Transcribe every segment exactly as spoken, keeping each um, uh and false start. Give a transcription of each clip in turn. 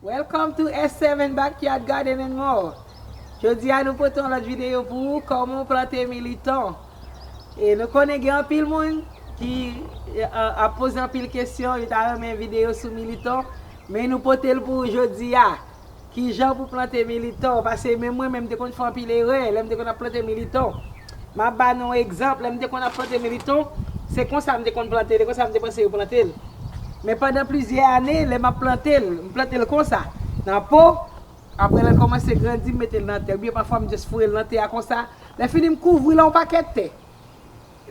Welcome to S seven Backyard Garden and More. Jodi a nou pote yon lòt videyo pou ou, kòman w plante militon. E nou konnen gen anpil moun ki eh, ap poze anpil kesyon, yo ta renmen videyo sou militon, men nou pote l pou ou jodi a. Kijan pou plante militon, paske menm mwen menm m te konn fè anpil erè lè m te konn ap plante militon. M ap ba nou yon egzanp, lè m te konn ap plante militon, se konsa m te konn plante l, e konsa m te panse yo plante l. Men pandan plizyè ane, lè m ap plante l, m plante l konsa, nan po, apre lè l kòmanse grandi, m mete l nan tè, oubyen pafwa m just foure l nan tè a konsa, lè fini m kouvri l yon pakèt tè.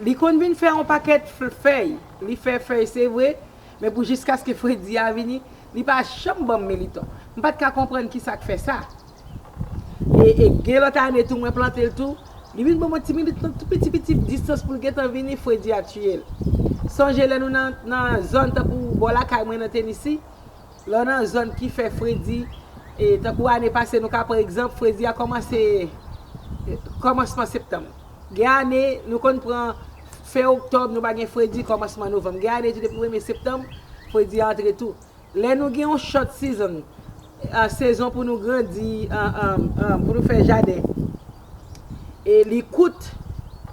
Li konn vin fè yon pakèt fèy, li fè fèy se vre, men pou jiskaske fredi a vini, li pa janm ban m militon. M pa t ka konprann ki sa k fè sa. E, e gen lòt ane tou, mwen plante l tou, li vin ban m yon ti militon tou piti piti distans pou l gentan vini, fredi a tiye l. Sonje lè nou nan, nan zòn tankou bò lakay mwen nan Tennessee, lè w nan zòn ki fè fredi, e, tankou ane pase, nou ka pran egzanp, fredi a kòmanse kòmansman septanm. Gen ane, nou konn pran fen oktòb, nou pa gen fredi, kòmansman novanm. Gen ane tou, depi premye septanm, fredi a antre tou. Lè nou gen yon short season, sezon pou nou grandi, pou nou fè jaden, e li kout, gen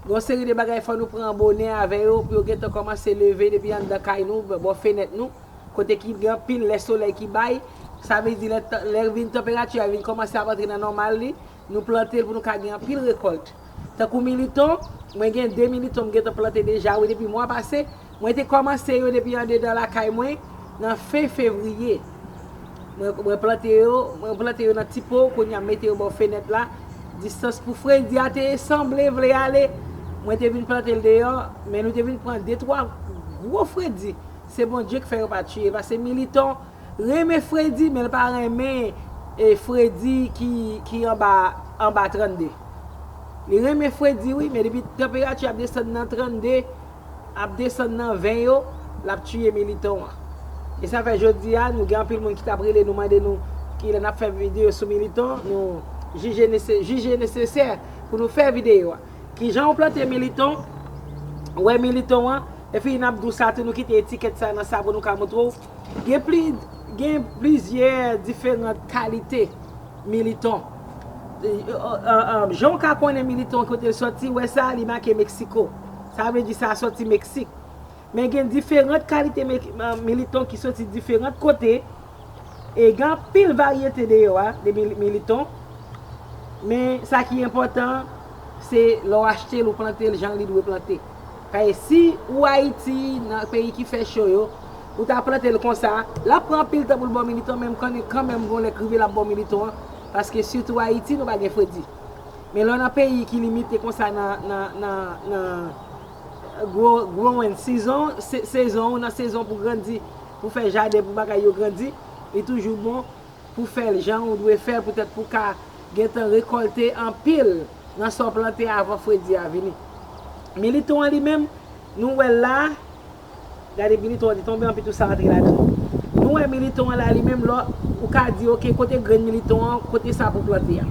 yon seri de bagay fò nou pran bonè avè yo pou yo gentan kòmanse leve depi anndan kay nou, bò fenèt nou, kote ki gen anpil lè solèy ki bay. Sa vle di lè, lè vin tanperati a vin kòmanse ap antre nan nòmal li, nou plante l pou nou ka gen anpil rekòlt. Tankou militon, mwen gen de militon m gentan plante deja wi depi mwa pase. Mwen te kòmanse yo depi andedan lakay mwen nan fen fevriye. Mwen, mwen plante yo, mwen plante yo nan ti po, kounye a m mete yo bò fenèt la. Distans pou fredi a te sanble vle ale. Mwen te vin plante l deyò, men nou te vin pran de twa gwo fredi. Se Bondye k fè yo pa tiye, paske militon renmen fredi, men l pa renmen e fredi ki, ki anba, anba trannde. Li renmen fredi wi, men depi tanperati ap desann nan trannde, ap desann nan ven yo, l ap tiye militon an. E sa fè jodi a, nou gen anpil moun ki t ap rele nou, mande nou kilè n ap fè videyo sou militon, nou jije nese, jije nesesè pou nou fè videyo a. Kijan w plante militon? Ou wè militon an, epi n ap di w sa tou, nou kite etikèt sa nan sa pou nou ka montre w. Gen pli, gen plizyè diferan kalite militon. Jan w ka konnen militon kote l sòti, wè sa, li make Meksiko. Sa vle di sa sòti Meksik. Men gen diferan kalite militon ki sòti diferan kote. E gen anpil varyete deyò a, de militon. Men sa ki enpòtan, se lè w achte l, ou plante l jan li dwe plante. Paske si ou Ayiti, nan peyi ki fè cho yo, ou ta plante l konsa, l ap pran anpil tan pou l ba w militon, men m konnen kanmenm gon lè k rive l ap ba w militon an, paske sitou Ayiti, nou pa gen fredi. Men lè w nan peyi ki limite konsa nan, nan, nan, nan gwo, growing season, se, sezon ou nan sezon pou grandi, pou fè jaden, pou bagay yo grandi, li toujou bon pou fè l jan ou dwe fè l, poutèt pou w ka gentan rekòlte anpil nan sa w plante avan fredi a vini. Militon an li menm, nou wè l la, gade militon an li tonbe anpi tou sa antre ladan l. Nou wè militon an la li menm, lò, ou ka di, oke, kote grenn militon an, kote sa pou plante a.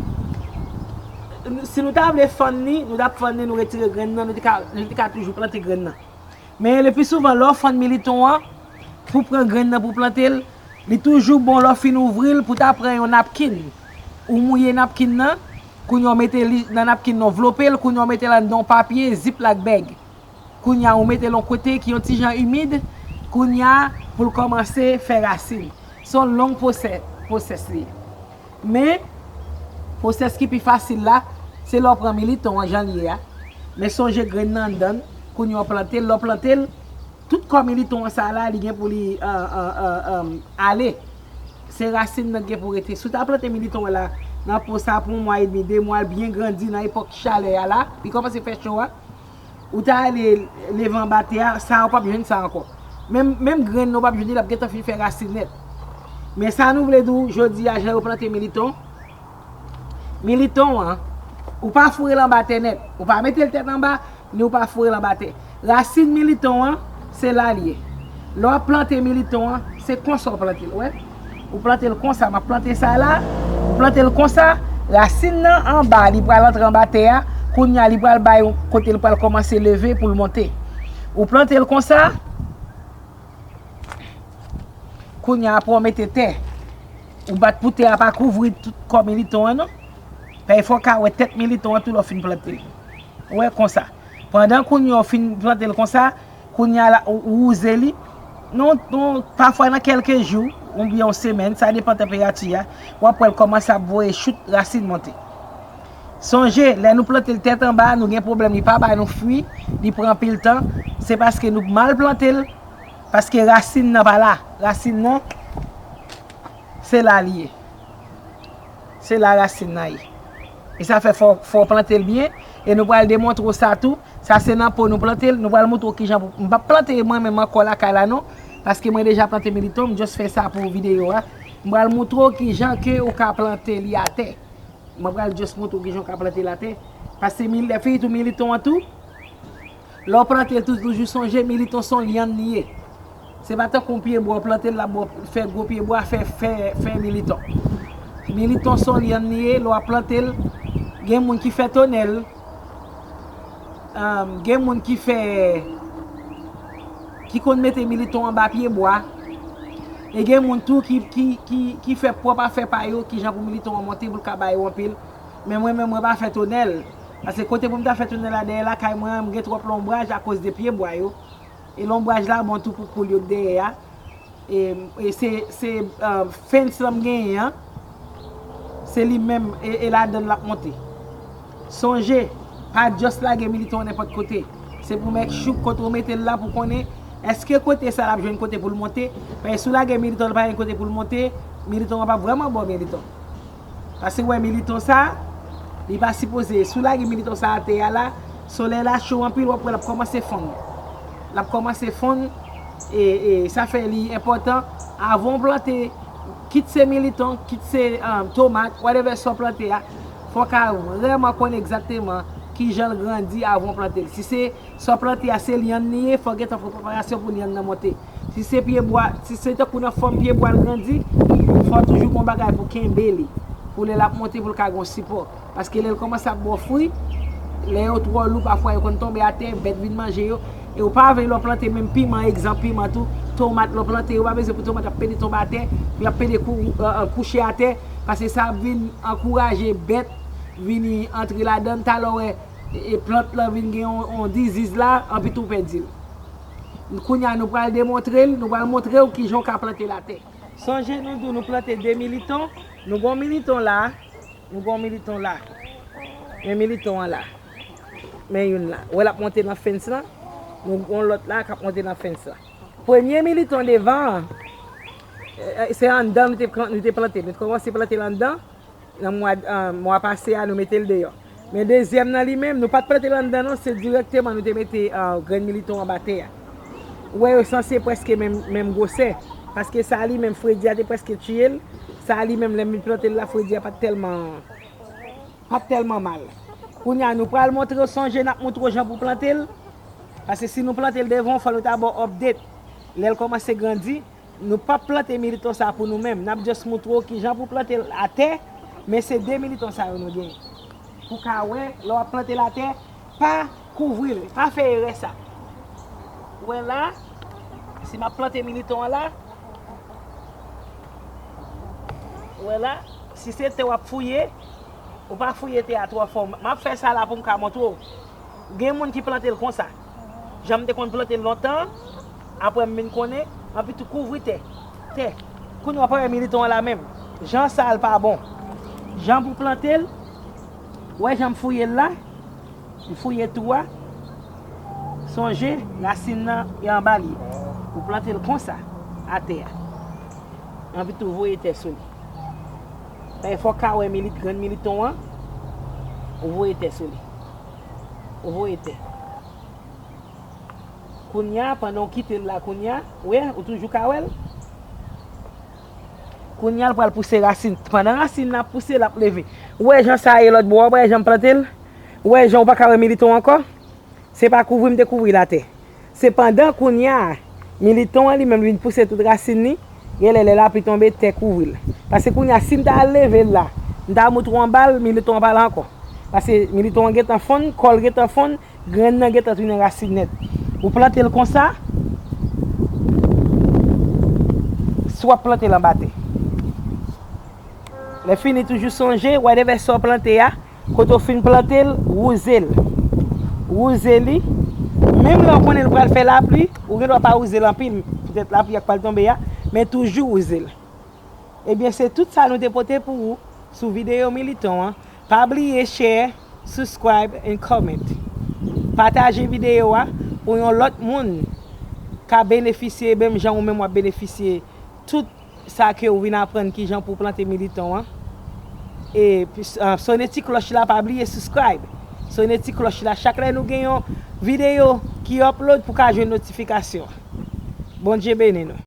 Si nou ta vle fann li, nou t ap fann li, nou retire grenn nan, nou te ka, nou te ka toujou plante grenn nan. Men le pli souvan, lè w fann militon an, pou pran grenn nan pou plante l, li toujou bon lè w fin ouvri l pou ta pran yon napkin. Ou mouye napkin nan, kounye a w mete li nan napkin nan, w vlope l, kounye a w mete l anndan yon papye, ziplock bag. Kounye a ou mete l yon kote ki yon ti jan imid, kounye a pou l kòmanse fè rasin. Se yon long pwosè, pwosès li ye. Men, pwosès ki pi fasil la, se lè w pran militon an jan l ye a. Men sonje grenn nan anndan l, kounye a w plante l, lè w plante l, tout kò militon an sa la, li gen pou li, euh, euh, euh, euh, ale. Se rasin nan ki gen pou rete. Si w ta plante militon an la, nan po sa pou yon mwa edmi, de mwa, l byen grandi nan epòk chalè a la, li kòmanse fè cho a, ou ta ale leve anba tè a, sa a w p ap jwenn sa ankò. Menm, menm grenn nan w p ap jwenn li, l ap gentan fin fè rasin nèt. Men sa nou vle di w, jodi a, jan yo plante militon, militon an, ou pa foure l anba tè nèt, ou pa mete l tèt anba, ni ou pa foure l anba tè. Rasin militon an, se la l ye. Lè w ap plante militon an, se konsa w plante l, wè. Ou plante l konsa, m ap plante sa la, ou plante l konsa, rasin nan anba, li pral antre anba tè a, kounye a li pral bay yon kote l pral kòmanse leve pou l monte. Ou plante l konsa, kounye a apre w mete tè. Ou bat pou tè a pa kouvri tout kò militon an non. Paske fò w ka wè tèt militon an tou lè w fin plante l. Ou wè konsa. Pandan kounye a w fin plante l konsa, kounye a la ou, ou wouze li. Non, non, pafwa nan kèlke jou, oubyen yon semèn, sa depann tanperati a, w ap wè l kòmanse ap voye chout rasin monte. Sonje, lè nou plante l tèt anba, nou gen pwoblèm, li pa ba nou fwi, li pran anpil tan, se paske nou mal plante l, paske rasin nan pa la. Rasin nan, se la li ye. Se la rasin nan ye. E sa fè fò, fò w plante l byen, e nou pral demontre w sa tou. Sa se nan po nou plante l, nou pral montre w kijan pou, m p ap plante mwen menm ankò lakay la non, paske mwen deja plante militon, m just fè sa pou videyo a. M pral montre w kijan ke ou ka plante li atè. Mwen pral just montre w kijan w ka plante l atè. Paske mil, lè fini tou militon an tou, lè w plante l tou, toujou sonje militon se yon lyann li ye. Se pa tankou yon pyebwa w plante l, l ap ba w fè gwo pyebwa, fè, fè, fè militon. Militon se yon lyann li ye, lè w ap plante l, gen moun ki fè tonèl, um, gen moun ki fè, ki konn mete militon anba pyebwa, e gen moun tou ki, ki, ki, ki fè pwòp afè pa yo, kijan pou militon an monte, pou l ka ba yo anpil. Men mwen menm, mwen pa fè tonèl. Paske kote pou m ta fè tonèl la dèyè lakay mwen an, m gen twòp lonbraj akoz de pyebwa yo. E lonbraj la bon tou pou poul yo k dèyè a. E, e se, se, uh, fence lan m genyen an. Se li menm, e, e ladan l l ap monte. Sonje, pa just lage militon an nenpòt kote. Se pou make sure kote w mete l la pou konnen èske kote sa l ap jwenn kote pou l monte. Paske si w lage militon an, li pa gen kote pou l monte, militon an p ap vrèman ba w militon. Paske w wè militon sa, li pa sipoze, si w lage militon sa atè a la, solèy la cho anpil, w ap wè l ap kòmanse fonn. L ap kòmanse fonn, e, e sa fè li enpòtan, avan w plante, kit se militon, kit se, um, tomat, whatever sa w plante a, fò w ka vrèman konn egzakteman kijan l grandi avan w plante l. Si se sa w plante a, se lyann li ye, fò w gentan fè preparasyon pou lyann nan monte. Si se pyebwa, si se tankou nan fòm pyebwa l grandi, fò toujou gon bagay pou kenbe li. Pou lè l ap monte, pou l ka gon sipò. Paske lè l kòmanse ap ba w fwi, lè yo twò lou, pafwa yo konn tonbe atè, bèt vin manje yo. E ou pa vle lè w plante menm piman, egzanp piman tou, tomat lè w plante, yo pa bezwen pou tomat ap pede tonbe atè, pou y ap pede kou, e, e, kouche atè, paske sa ap vin ankouraje bèt vini antre ladan l, talè w wè, e, e, plant lan vin gen yon, yon diziz la, anpi tou pèdi l. Kounye a nou pral demontre l, nou pral montre w kijan w ka plante l atè. Sonje nou di w nou plante de militon, nou gon militon la, nou gon militon la. Men militon an la. Men youn la. Ou wè l ap monte nan fence lan, nou gon lòt la k ap monte nan fence lan. Premye militon devan an, e, e, se anndan nou te, nou te plante. Nou te kòmanse plante l anndan, nan mwa, ah, mwa pase a, nou mete l deyò. Men dezyèm nan li menm, nou pa t plante l anndan non, se dirèkteman nou te mete, ah, grenn militon anba tè a. Ou wè yo sanse prèske menm, menm gwosè. Paske sa li menm, fredi a te prèske tiye l. Sa li menm, lè m vin plante l la, fredi a pa t tèlman, pa t tèlman mal. Kounye a, nou pral montre w, sonje n ap montre w jan pou plante l. Paske si nou plante l devan, fò nou ta ba w update. Lè l kòmanse grandi, nou p ap plante militon sa pou nou menm. N ap just montre w kijan pou plante l atè, men se de militon sa yo nou genyen. Pou ka wè, lè w ap plante l atè, pa kouvri l, pa fè erè sa. Ou wè la, si m ap plante militon an la, ou wè la, si se tè w ap fouye, ou pa fouye tè a twò fon. M ap fè sa la pou m ka montre w. Gen moun ki plante l konsa. Jan m te konn plante l lontan, apre m vin konnen, anpi tou kouvri tè. Tè. Kounye a w ap wè militon an la menm. Jan sa l pa bon. Jan pou plante l, wè jan m fouye l la, m fouye twou a. Sonje, rasin nan e anba l ye. Ou plante l konsa, atè a. Anpi tou voye tè sou li. Paske fò w ka wè milit, grenn militon an, ou voye tè sou li. Ou voye tè. Kounye a, pandan w kite l la kounye a, ou wè, ou toujou ka wè l. Kounye a, l pral pouse rasin. Pandan rasin nan ap pouse, l ap leve. Ou wè jan sa ye lòt bò a, ou wè jan m plante l? Ou wè jan ou pa ka wè militon ankò? Se pa kouvri m te kouvri l atè. Sepandan, kounye a, militon an li menm vin pouse tout rasin li, genlè lè lapli tonbe, tè kouvri l. Paske kounye a, si m ta al leve l la, m ta montre w anba l, militon an pa la ankò. Paske militon an gentan fonn, kò l gentan fonn, grenn nan gentan tounen rasin nèt. Ou plante l konsa, si w ap plante l anba tè. Lè fini, toujou sonje, whatever sa w plante a, kote w fin plante l, wouze l. Wouze li. Menm lè w konnen l pral fè lapli, ou gen dwa pa wouze l anpil, petèt lapli a k pral tonbe a, men toujou wouze l. Ebyen, se tout sa nou te pote pou ou sou videyo Militon an. Pa bliye share, subscribe and comment. Pataje videyo a pou yon lòt moun ka benefisye menm jan ou menm w ap benefisye tout sa ke ou vin aprann kijan pou plante Militon an. E pi, ah, sone ti klòch la, pa bliye subscribe. Sone ti klòch la chak lè nou gen yon videyo ki upload pou ka jwenn notifikasyon. Bondye beni nou.